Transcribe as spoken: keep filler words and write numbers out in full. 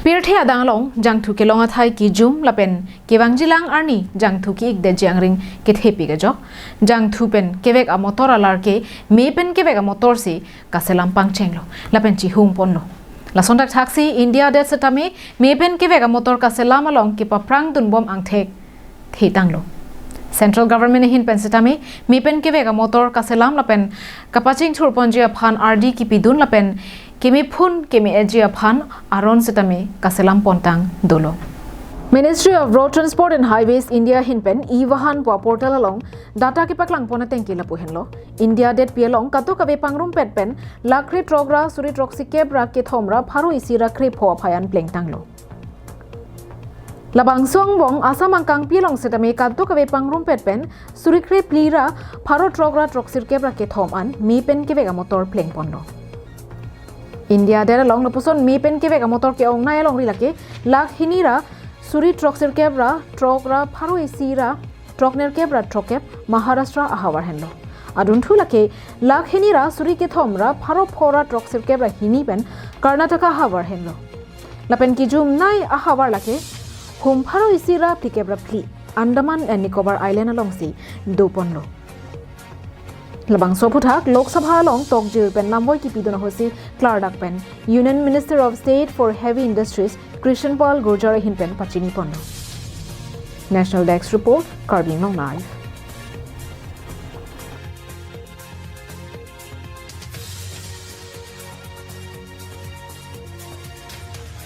Pirthe adang along jangthu kelong athai kijum lapen kevangjilang arni jangthu ki-ikdetji angring kethepik ajok. Jangthu pen kevek amotor alar ke me pen kevek amotor si kaselam pangchenglo lapen chihung ponlo. Lason thakthaksi India adet setame me pen kevek amotor kaselam along kepaphrang dunbom angthek thetanglo. Central Government ahin pen setame me pen kevek amotor kaselam lapen kapachingthur ponji aphan ardi kipidun lapen keme phun keme-etji aphan aron setame kaselam pontang dolo. Ministry of Road Transport and Highways India ahin pen e-Vahan pu portal along data kepaklang pon ateng ke lapu henlo. India adetpi along kadokave pangrumpet pen lakh kre throk ra suri throksi kep ra kethom ra pharo isi ra krepho aphai an plengtanglo. Labangso angbong Assam angkangpi along setame kadokave pangrumpet pen suri krephli ra pharo throk ra throksirkep ra kethom an me pen kevek amotor plengponlo. India adet along lapuson me pen kevek amotor ke-ongnei alongri lake lakh hini ra suri throksirkep ra throk ra pharo isi ra throknerkep ra throkkep Maharashtra ahavar henlo. Adunthu lake lakh hini ra suri kethom ra pharo pho ra throksirkep ra hini pen Karnataka ahavar henlo. Lapen kijumnei ahavar lake hum pharo isi ra phlikep ra phli Andaman and Nicobar Island alongsi doponlo. Labangso aphuthak Lok Sabha along tokjir pen lamvoi kipidun ahutsi klardak pen Union Minister of State for Heavy Industries Krishan Pal Gurjar ahin pen pachini ponlo. National Desk Report, Karbi Anglong Live.